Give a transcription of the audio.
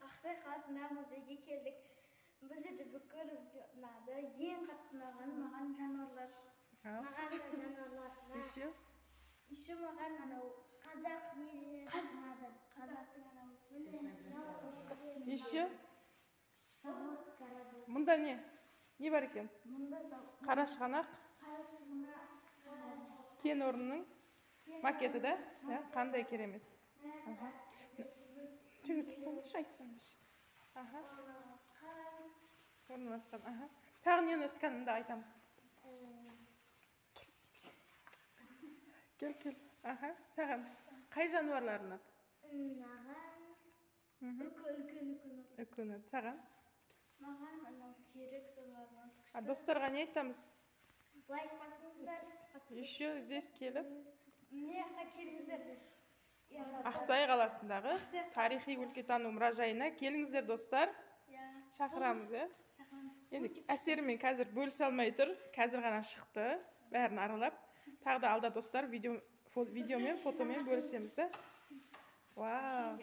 Ақсай қаласындағы музейге келдік. Бұл жерде бүкіл бізге ұнады. Ең қатты ұнағаны маған жануарлар. Маған да жануарлар. Еще? Еще маған анау қазақ нелері ұнады. Қазақтың анау. Еще? Завод корабль. Мұнда не? Не бар екен? Мұнда Қарашығанақ Қарашығанақ кен орнының макеті да? Иә, қандай керемет. Аха. Жүре тұрсаңдаршы, айтсаңдаршы. Аха. Орналасқан. Аха. Тағы нені ұнатқаныңды айтамыз. Кел, кел. Аха, саған қай жануарлар ұнады? Маған үкі, үлкен үкі ұнады. Үкі ұнады. Саған? Маған анау терек, солар ұнады. А достарға не айтамыз? Лайк басыңыздар. Еще здесь келіп Мына жаққа келіңіздер. Ақсай қаласындағы тарихи өлкетану мұражайына келіңіздер, достар. Иә. Шақырамыз, иә? Шақырамыз. Енді әсерімен қазір бөлісе алмай тұр. Қазір ғана шықты, бәрін аралап. Тағы да алда, достар, видеомен, фотомен бөлісеміз, да? Вау!